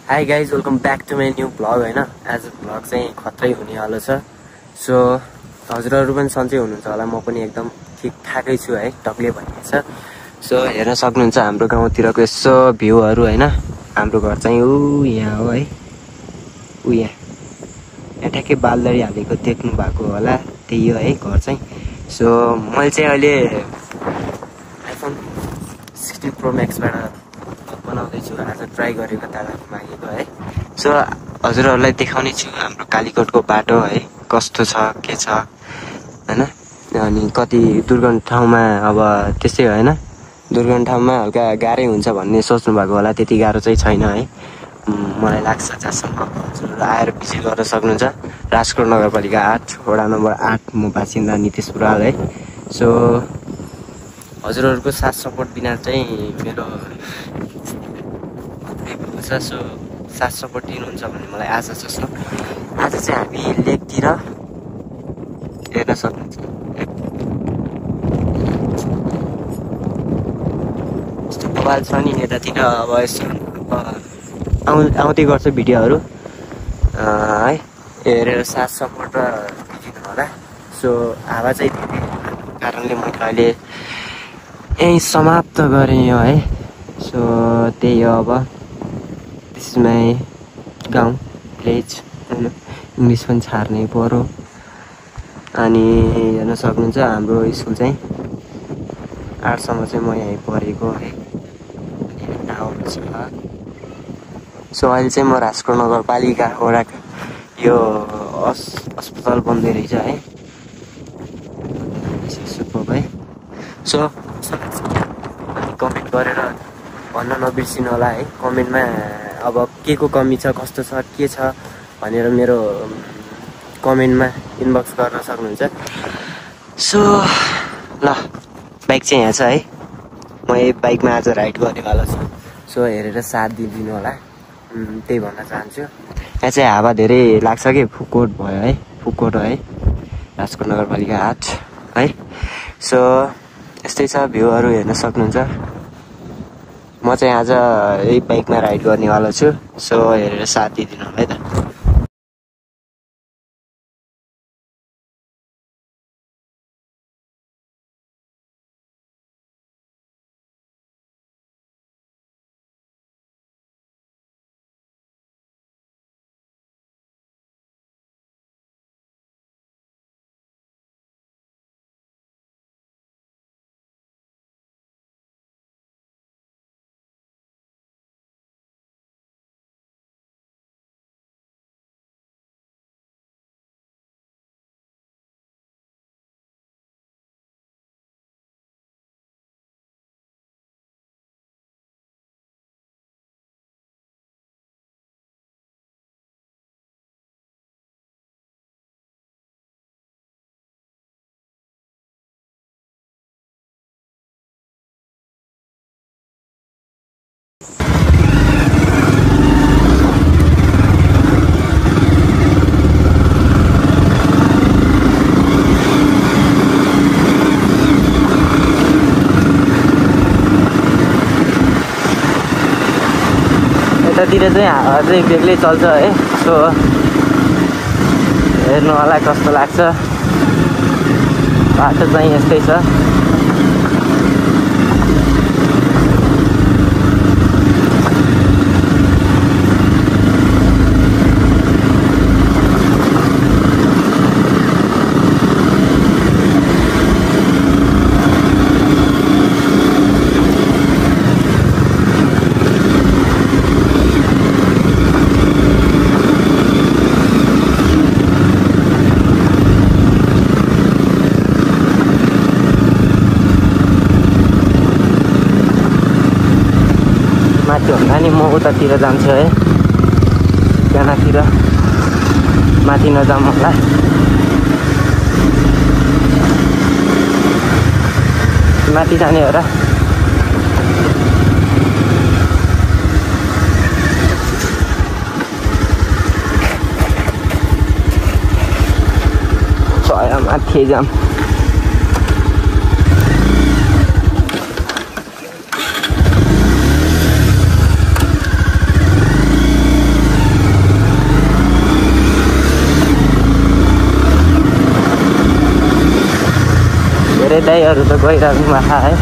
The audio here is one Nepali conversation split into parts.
High guys welcome back to my new vlog होइन। आज भ्लग चाहिँ खत्रै हुनेवालो छ। सो हजुरहरू पनि सन्चै हुनुहुन्छ होला, म पनि एकदम ठिकठाकै छु है, टक्ले भनिएको छ। सो हेर्न सक्नुहुन्छ हाम्रो गाउँतिरको यसो भ्यूहरू होइन। हाम्रो घर चाहिँ यहाँ हो है, यहाँ ठ्याक्कै बालदरी हालेको देख्नु भएको होला, त्यही हो है घर चाहिँ। सो मैले चाहिँ अहिले आइफोन 16 प्रो म्याक्सबाट बनाउँदैछु। आज ट्राई गरेको दादाले मागेको है। सो हजुरहरूलाई देखाउने छु हाम्रो कालीकोटको बाटो है, कस्तो छ के छ होइन। अनि कति दुर्गम ठाउँमा अब त्यस्तै हो होइन, दुर्गम ठाउँमा हल्का गाह्रै हुन्छ भन्ने सोच्नु भएको होला, त्यति गाह्रो चाहिँ छैन है मलाई लाग्छ। जहाँसम्म हजुरहरू आएर भिजिट गर्न सक्नुहुन्छ। राजकोट नगरपालिका 8 वडा नम्बर 8, म बासिन्दा नितेश पुराल है। सो हजुरहरूको साथ सपोर्ट बिना चाहिँ मेरो छ। सो साथ सपोर्ट दिनुहुन्छ भन्ने मलाई आशा छ। सो आज चाहिँ हामी लेकतिर हेर्न सक्नुहुन्छ, यस्तो मोबाइल छ नि यतातिर। अब यसो आउँदै गर्छ भिडियोहरू है, हेरेर साथ सपोर्ट दिनु होला। सो हावा चाहिँ धेरै कारणले मैले अहिले यहीँ समाप्त गरेँ यो है। सो त्यही हो, अब दिस इज माई गाउँ भिलेज होइन। इङ्ग्लिस पनि छार्नै पर्यो। अनि हेर्न सक्नुहुन्छ हाम्रो स्कुल चाहिँ 8सम्म चाहिँ म यहीँ पढेको है। टावर छ। सो अहिले चाहिँ म राजकोट नगरपालिका वडाको यो अस्पताल बन्दै रहेछ है, सुपर है। सो कमेन्ट गरेर भन्न नबिर्सिनु होला है, कमेन्टमा अब के को कमी छ, कस्तो छ, के छ भनेर मेरो कमेन्टमा इनबक्स गर्न सक्नुहुन्छ। सो ल, बाइक चाहिँ यहाँ छ है, म यही बाइकमा आज राइड गर्नेवाला छु। सो हेरेर साथ दिइदिनु होला, त्यही भन्न चाहन्छु। यहाँ चाहिँ हावा धेरै लाग्छ कि, फुकोट भयो है, फुकोट है, राजकोट नगरपालिका 8 है। सो यस्तै छ, भ्यूहरू हेर्न सक्नुहुन्छ। म चाहिँ आज यही बाइकमा राइड गर्नेवाला छु। सो हेरेर साथ दिइदिनु होला है त। यतातिर चाहिँ हावा चाहिँ बेग्लै चल्छ है। सो हेर्नु होला कस्तो लाग्छ। बाटो चाहिँ यस्तै छ। माथि भन्दा नि म उतातिर जान्छु है, त्यहाँतिर माथि नजाऊँ होला। माथि जाने हो र। माथि जाऊँ। दाइहरू त गइरहनु भएको है।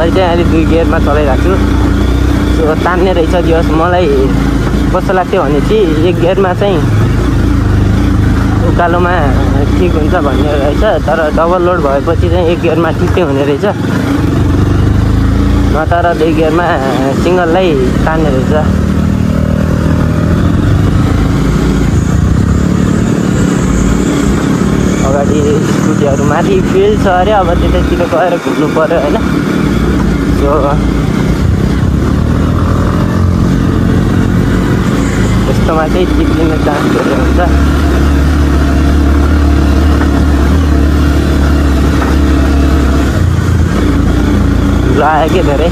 मैले चाहिँ अहिले 2 गियरमा चलाइरहेको छु। सो तान्ने रहेछ दियोस्। मलाई कस्तो लाग्थ्यो भने चाहिँ 1 गियरमा चाहिँ उकालोमा ठिक हुन्छ भन्ने रहेछ, तर डबल लोड भएपछि चाहिँ 1 गियरमा ठिकै हुने रहेछ, तर 2 गियरमा सिङ्गललाई तान्ने रहेछ। अगाडि स्कुटीहरू माथि फिल्ड छ अरे, अब त्यतातिर गएर घुम्नु पऱ्यो होइन। यस्तोमा चाहिँ चिप्लिने चान्स धेरै हुन्छ। आयो के धेरै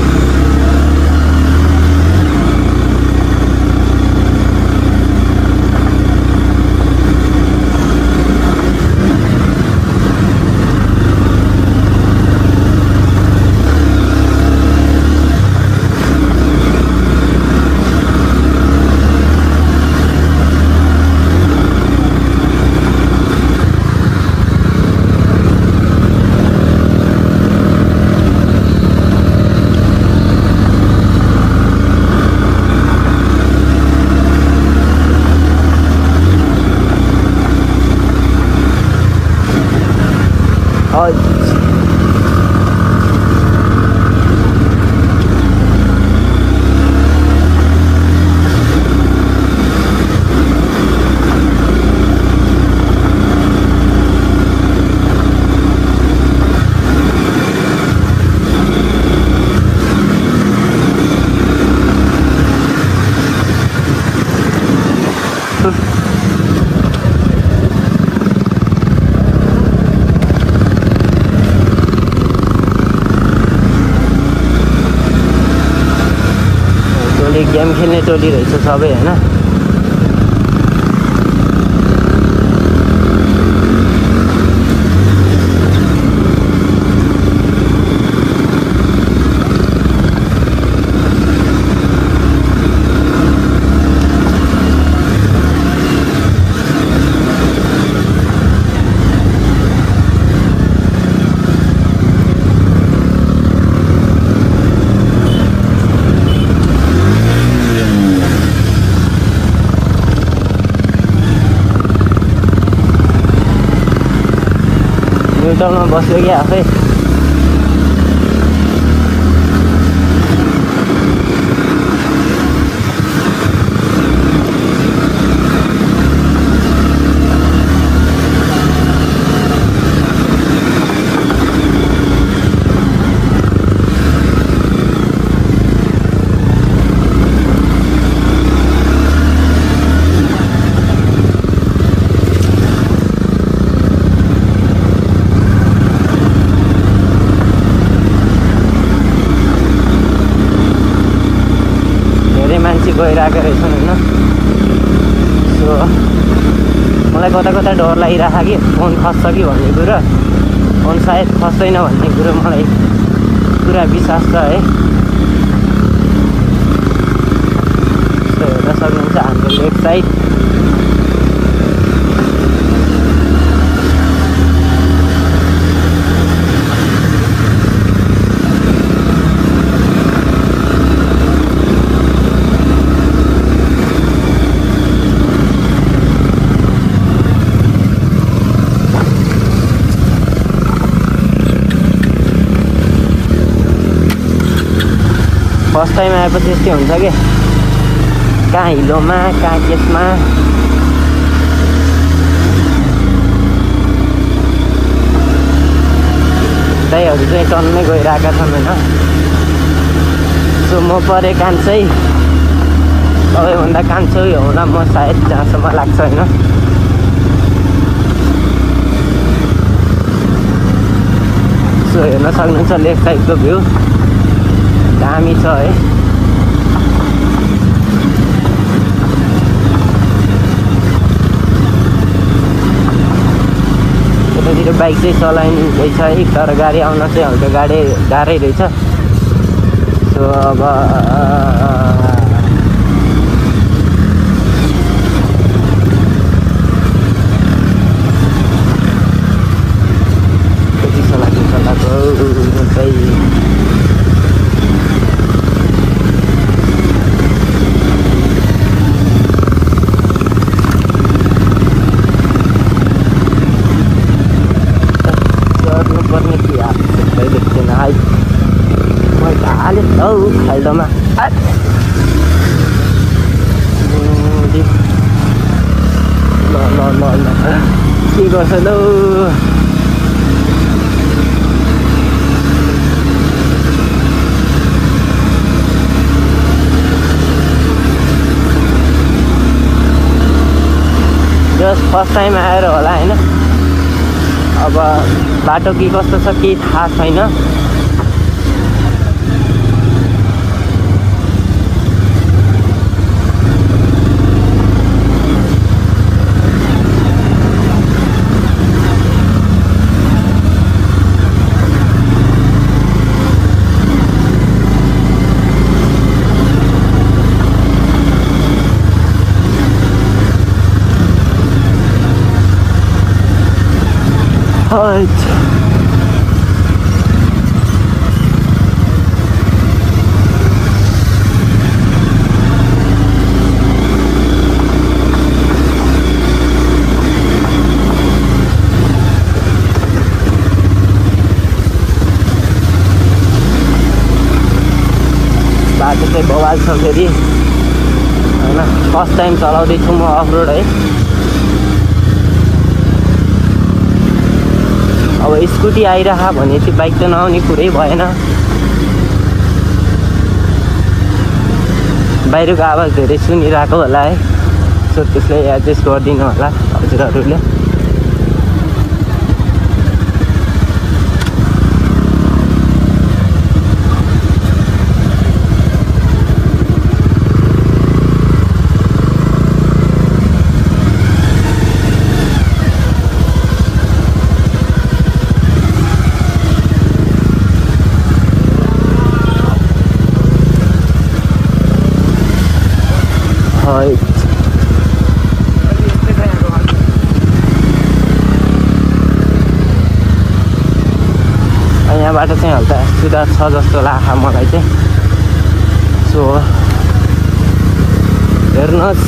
गेम खेल्ने टोली रहेछ सबै होइन। न्युट्रलमा बस्यो कि आफै। गइरहेको रहेछन् होइन। सो मलाई कता कता डर लागिरहेको कि फोन खस्छ कि भन्ने कुरो, फोन सायद खस्दैन भन्ने कुरो मलाई पुरा विश्वास छ है। सो हेर्न सक्नुहुन्छ हाम्रो लेफ्ट साइड फर्स्ट टाइम आएपछि यस्तै हुन्छ कि कहाँ हिलोमा कहाँ केसमा। दाइहरू चाहिँ टन्नै गइरहेका छन् होइन। सो म परे कान्छै सबैभन्दा कान्छै होला म सायद, जहाँसम्म लाग्छ होइन। सो सो हेर्न सक्नुहुन्छ लेफ्ट साइडको भ्यू दामी छ है। यतातिर बाइक चाहिँ चलाइँदैछ है, तर गाडी आउन चाहिँ हल्का गाह्रै रहेछ। सो अब कति चलाएको पर्ने कि देख्दैन है मजाले खाल्डोमा ल के गर्छ लौ जस्ट फर्स्ट टाइम आएर होला होइन। अब बाटो के कस्तो छ केही थाहा छैन। बाटो चाहिँ बवाल छ फेरि होइन। फर्स्ट टाइम चलाउँदैछु म अफ रोड है। अब स्कुटी आइरह भने चाहिँ बाइक त नआउने कुरै भएन। बाहिरको आवाज धेरै सुनिरहेको होला है, सो त्यसलाई एडजस्ट गरिदिनु होला हजुरहरूले। यहाँबाट चाहिँ हल्का सुधार छ जस्तो लाग्छ मलाई चाहिँ। सो हेर्नुहोस्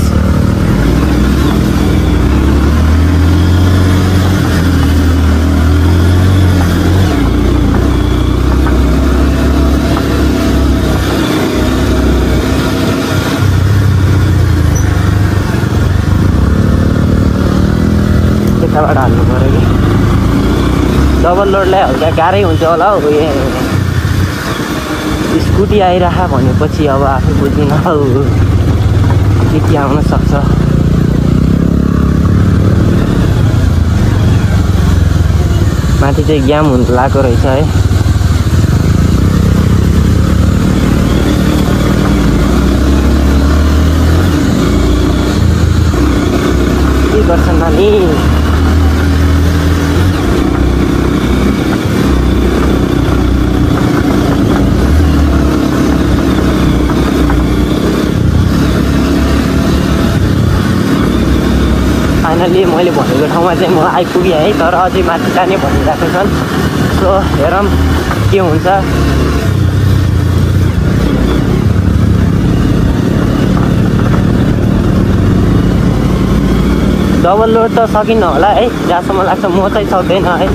यताबाट हाल्नु पऱ्यो कि डबल लोडलाई हल्का गाह्रै हुन्छ होला हौ। स्कुटी आइरह भनेपछि अब आफै बुझ्दिनँ हौ के आउन सक्छ। माथि चाहिँ ग्याम हुन लागेको रहेछ है। के गर्छन् नानी फाइनली मैले भनेको ठाउँमा चाहिँ म आइपुगेँ है, तर अझै माथि जाने भनिरहेको छन्। सो हेरौँ के हुन्छ। डबल लोड त सकिन्न होला है, जहाँसम्म लाग्छ। म चाहिँ सक्दैन है,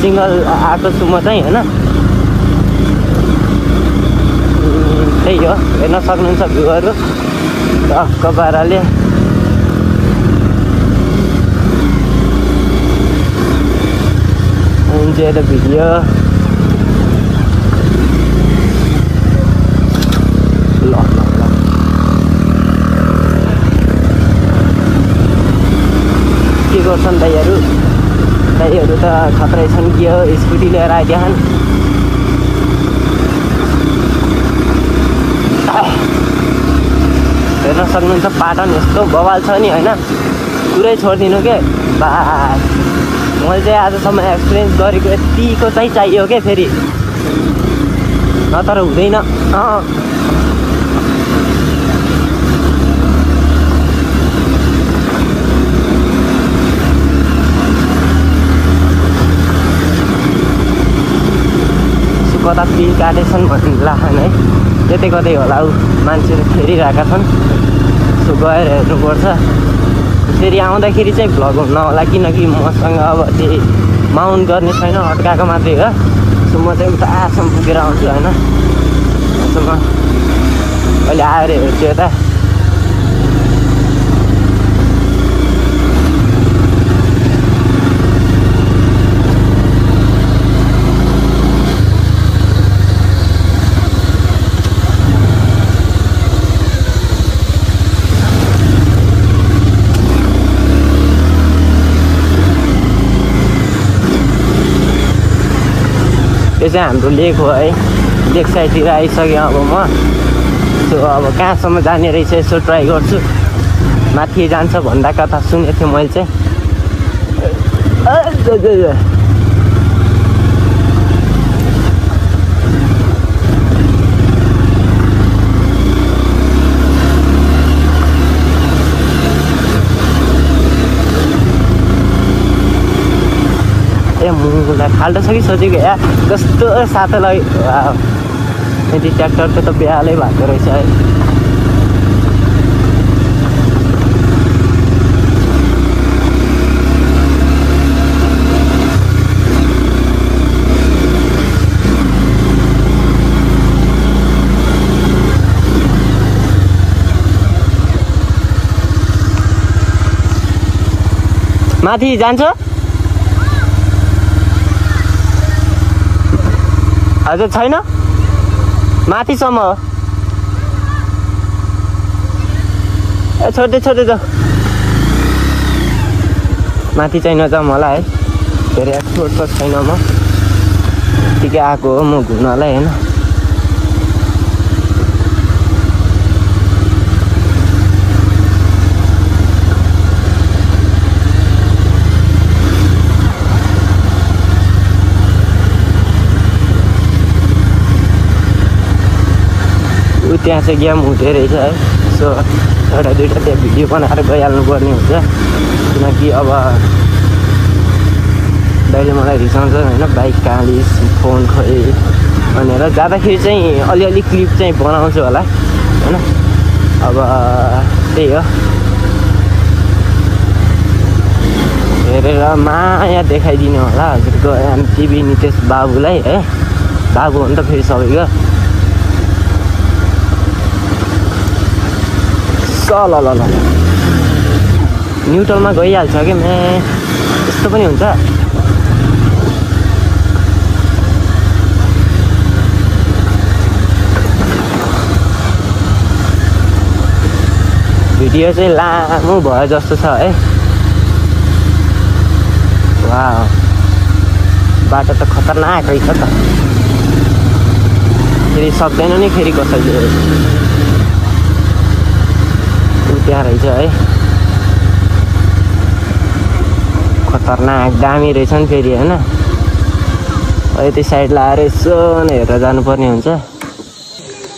सिङ्गल आएको छु म चाहिँ होइन। त्यही हो, हेर्न सक्नुहुन्छ भ्यूहरू टक्क पाराले। Enjoy the video. के गर्छन् दाइहरू? दाइहरू त खतरै छन् के हो स्कुटी लिएर आइदिएछन् हेर्न सक्नुहुन्छ पाटन यस्तो बवाल छ नि होइन पुरै छोडिदिनु के बा मैले चाहिँ आजसम्म एक्सपिरियन्स गरेको यतिको चाहिँ चाहियो के फेरि नत्र हुँदैन कता पिल काटेछन् भन्ने लाग्छन् है त्यतै कतै होला ऊ मान्छेहरू फेरिरहेका छन् सो गएर हेर्नुपर्छ फेरि आउँदाखेरि चाहिँ भ्लग हुन्न होला किनकि मसँग अब त्यही माउन्ट गर्ने छैन अड्काएको मात्रै हो सो म चाहिँ उतासम्म पुगेर आउँछु होइन सो म अहिले आएर हेर्छु यता यो चाहिँ हाम्रो लेक हो है लेक साइडतिर आइसकेँ अब म सो अब कहाँसम्म जाने रहेछ यसो ट्राई गर्छु माथि जान्छ भन्दा कथा सुनेको थिएँ मैले चाहिँ मुखलाई खाल्टो छ कि सोचेको या कस्तो साथोलाई यदि ट्र्याक्टरको त बिहालै भएको रहेछ है माथि जान्छ हजुर छैन माथिसम्म ए छोड्दै जाऊ माथि चाहिँ नजाउँ होला है धेरै एक्सपोर्ट त छैन म ठिकै आएको हो म घुम्नलाई होइन त्यहाँ चाहिँ गेम हुँदै रहेछ है सो एउटा दुइटा त्यहाँ भिडियो बनाएर गइहाल्नु पर्ने हुन्छ किनकि अब दाइले मलाई रिसाउँछ होइन बाइक कहाँ लिस फोन खोइ भनेर जाँदाखेरि चाहिँ अलिअलि क्लिप चाहिँ बनाउँछु होला होइन अब त्यही हो हेरेर माया देखाइदिनु होला हजुरको टिभी नितेश बाबुलाई है बाबु हो नि त फेरि सबैको ल न्युट्रलमा गइहाल्छ कि मे यस्तो पनि हुन्छ भिडियो चाहिँ लामो भयो जस्तो छ है वाह बाटो त खतरनाक रहेछ त फेरि सक्दैन नि फेरि कसैले त्यहाँ रहेछ है खतरनाक दामी रहेछ नि फेरि होइन यति साइड लाएर यसो हेरेर जानुपर्ने हुन्छ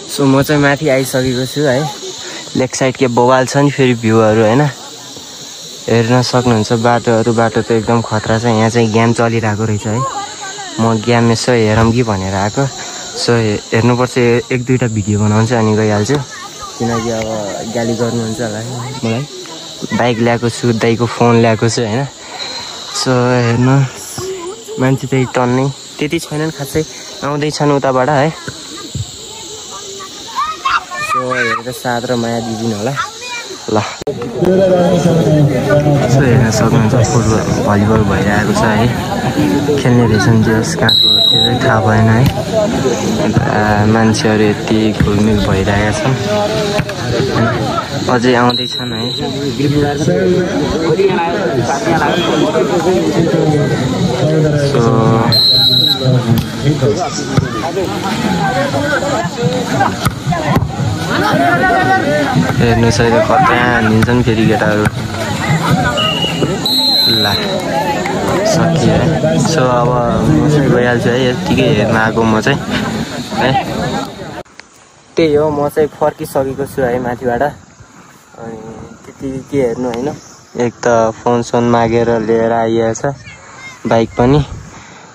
सो म चाहिँ माथि आइसकेको छु है लेक साइड के बवाल छ नि फेरि भ्यूहरू होइन हेर्न सक्नुहुन्छ बाटो त एकदम खतरा छ यहाँ चाहिँ गेम चलिरहेको रहेछ है म गेम यसो हेरौँ कि भनेर आएको सो हेर्नुपर्छ एक दुईवटा भिडियो बनाउँछु अनि गइहाल्छु किनकि अब गाली गर्नुहुन्छ होला मलाई बाइक ल्याएको छु दाइको फोन ल्याएको छु होइन सो हेर्नु मान्छे त्यही टन्नै त्यति छैनन् खासै आउँदैछन् उताबाट है सो हेरेर साथ र माया दिदिनु होला ल सो हेर्न सक्नुहुन्छ फुटबल भलिबल भइरहेको छ है खेल्ने रहेछन् जस कहाँको त्यो चाहिँ थाहा भएन है मान्छेहरू यति घुलमिल भइरहेका छन् अझै आउँदैछन् है हेर्नुहोस् अहिले कता हानिदिन्छन् फेरि केटाहरू ल सकियो है। सो अब म चाहिँ गइहाल्छु है यतिकै हेर्न आएको म चाहिँ है। त्यही हो म चाहिँ फर्किसकेको छु है माथिबाट। अनि त्यति के हेर्नु होइन, एक त फोन मागेर लिएर आइहाल्छ बाइक पनि।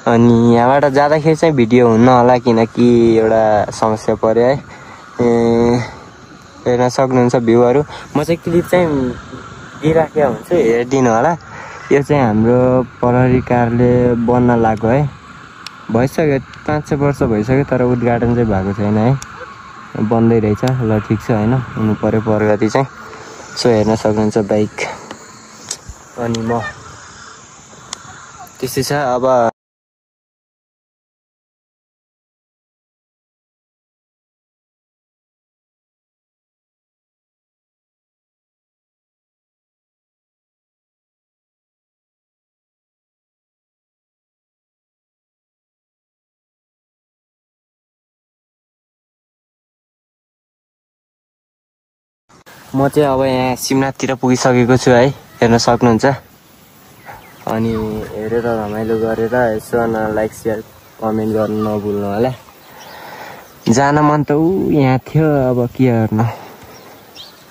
अनि यहाँबाट जाँदाखेरि चाहिँ भिडियो हुन्न होला किनकि एउटा समस्या पर्यो है। हेर्न सक्नुहुन्छ भ्यूहरू। म चाहिँ क्लिप चाहिँ दिइराखेको हुन्छु, हेरिदिनु होला। यो चाहिँ हाम्रो प्रहरी कार्यालय बन्न लाग्यो है, भइसक्यो 5-6 वर्ष भइसक्यो, तर उद्घाटन चाहिँ भएको छैन है, बन्दै रहेछ। ल ठिक छ होइन, हुनु पऱ्यो प्रगति चाहिँ। सो हेर्न सक्नुहुन्छ बाइक। अनि म त्यस्तै छ अब। म चाहिँ अब यहाँ सिमनाथतिर पुगिसकेको छु है, हेर्न सक्नुहुन्छ। अनि हेरेर रमाइलो गरेर यसो लाइक सेयर कमेन्ट गर्नु नभुल्नु होला। जान मन त यहाँ थियो, अब के गर्नु,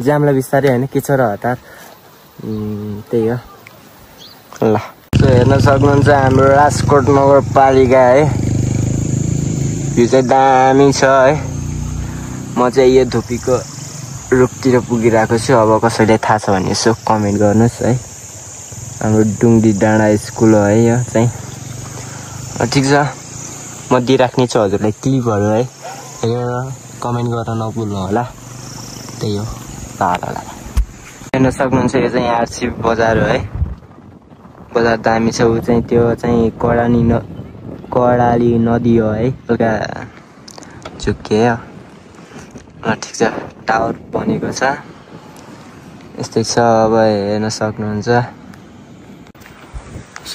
जामलाई बिस्तारै होइन के छ र हतार, त्यही हो। ल हेर्न सक्नुहुन्छ हाम्रो राजकोट नगरपालिका है, यो चाहिँ दामी छ है। म चाहिँ यो धुपीको रुखतिर पुगिरहेको छु। अब कसैले थाहा छ भने यसो कमेन्ट गर्नुहोस् है। हाम्रो डुङ्गी डाँडा स्कुल हो है यो चाहिँ। ठिक छ, म दिइराख्ने छु हजुरलाई क्लिपहरू है, हेरेर कमेन्ट गर्न नभुल्नु होला। त्यही हो। ल हेर्न सक्नुहुन्छ यो चाहिँ आरसी बजार हो है, बजार दामी छ। ऊ चाहिँ त्यो चाहिँ कडाली नदी हो है, हल्का चुक्कियो। ठिक छ, टावर बनेको छ, यस्तै छ। अब हेर्न सक्नुहुन्छ।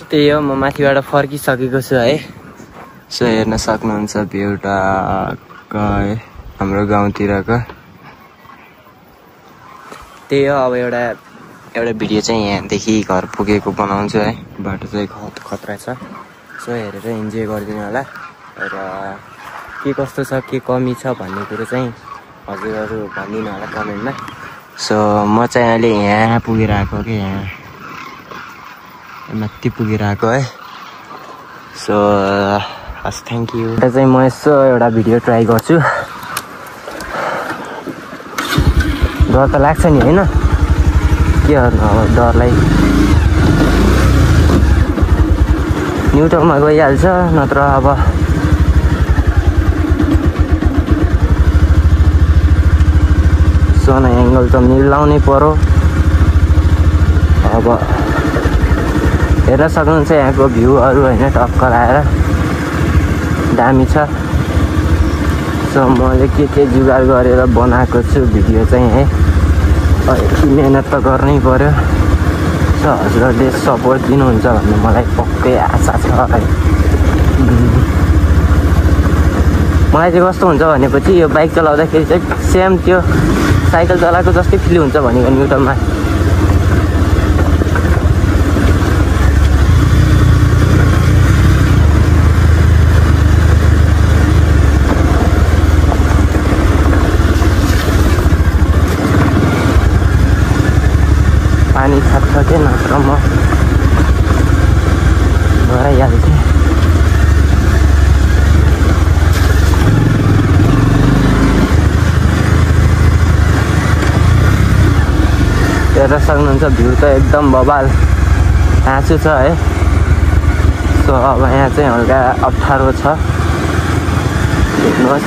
त्यही हो, म माथिबाट फर्किसकेको छु है। सो हेर्न सक्नुहुन्छ भ्यूटा है हाम्रो गाउँतिरको। त्यही हो, अब एउटा भिडियो चाहिँ यहाँदेखि घर पुगेको बनाउँछु है। बाटो चाहिँ खतरा छ, सो हेरेर इन्जोय गरिदिनु होला। र के कस्तो छ, के कमी छ भन्ने कुरो चाहिँ हजुरहरू भनिदिनु होला कमेन्टमा। सो म चाहिँ अहिले यहाँ पुगिरहेको कि यहाँ माथि पुगिरहेको है। सो हस्, थ्याङ्क यू। एउटा चाहिँ म यसो एउटा भिडियो ट्राई गर्छु। डर त लाग्छ नि होइन, के गर्नु अब डरलाई। न्युट्रलमा गइहाल्छ, नत्र अब सोना एङ्गल त मिलाउनै पर्यो। अब हेर्न सक्नुहुन्छ यहाँको भ्यूहरू होइन, टक्कर आएर दामी छ। सो मैले के जुगाड गरेर बनाएको छु भिडियो चाहिँ है। मिहिनेत त गर्नै पर्यो। सो हजुरहरूले सपोर्ट दिनुहुन्छ भन्ने मलाई पक्कै आशा छ है। मलाई चाहिँ कस्तो हुन्छ भनेपछि यो बाइक चलाउँदाखेरि चाहिँ सेम त्यो साइकल चलाएको जस्तै फिल हुन्छ भनेको न्युट्रलमा। पानी छाप्छ के, नत्र म गराइहाल्थेँ। हेर्न सक्नुहुन्छ भ्यू त एकदम बबाल हाँसु छ है। सो अब यहाँ चाहिँ हल्का अप्ठ्यारो छ, हेर्नुहोस्।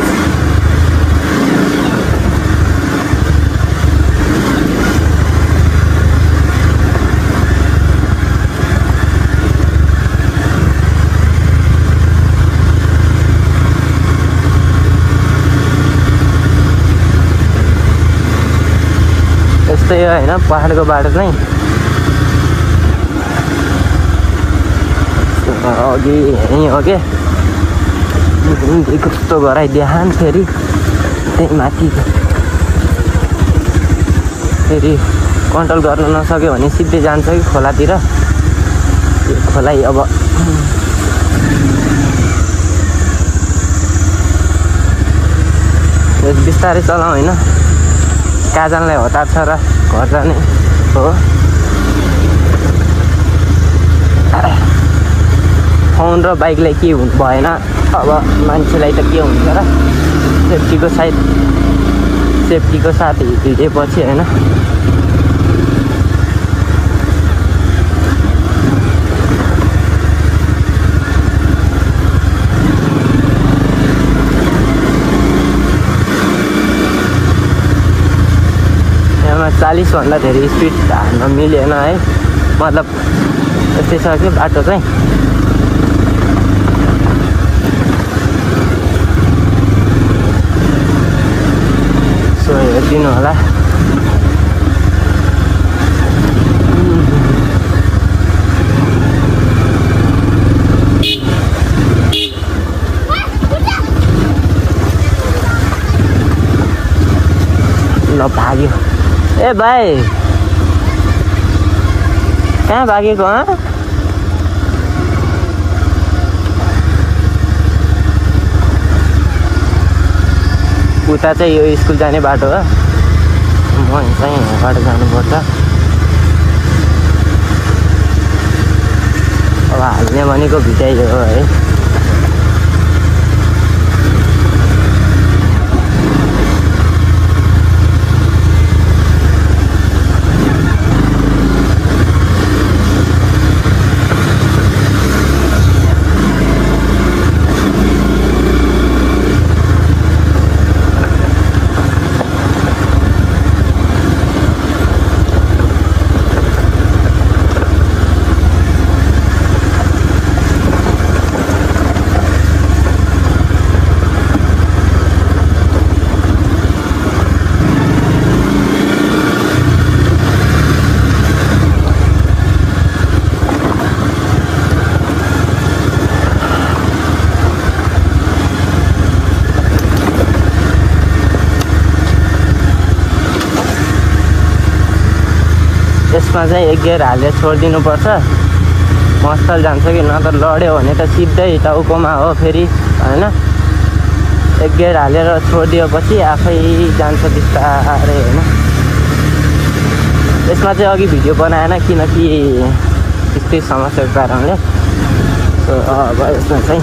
यस्तै हो होइन, पहाडको बाटो चाहिँ अघि यहीँ हो कि कस्तो गराइदिहान फेरि त्यही माथि फेरि कन्ट्रोल गर्न नसक्यो भने सिधै जान्छ कि खोलातिर। खोला अब बिस्तारै चलाउँ होइन, काजनलाई हतार छ र घर जाने हो। फोन र बाइकलाई के हुनु भएन, अब मान्छेलाई त के हुन्छ र, सेफ्टीको साथ हिँडेपछि होइन। यहाँ 40 भन्दा धेरै स्पिड हान्न मिलेन है, मतलब यस्तै छ कि बाटो चाहिँ। सो हेरिदिनु होला। ल भाग्यो। ए भाइ कहाँ भागेको? उता चाहिँ यो स्कुल जाने बाटो हो, म चाहिँ यहाँबाट जानुपर्छ। अब हाल्ने भनेको भिटाइ हो है। यसमा चाहिँ एक गियर हालेर छोडिदिनुपर्छ, मस्तल जान्छ कि न त लड्यो भने त सिधै टाउकोमा हो फेरि होइन। एक गियर हालेर छोडिदिएपछि आफै जान्छ बिस्तारै होइन। यसमा चाहिँ अघि भिडियो बनाएन किनकि त्यस्तै समस्याको कारणले। अब यसमा चाहिँ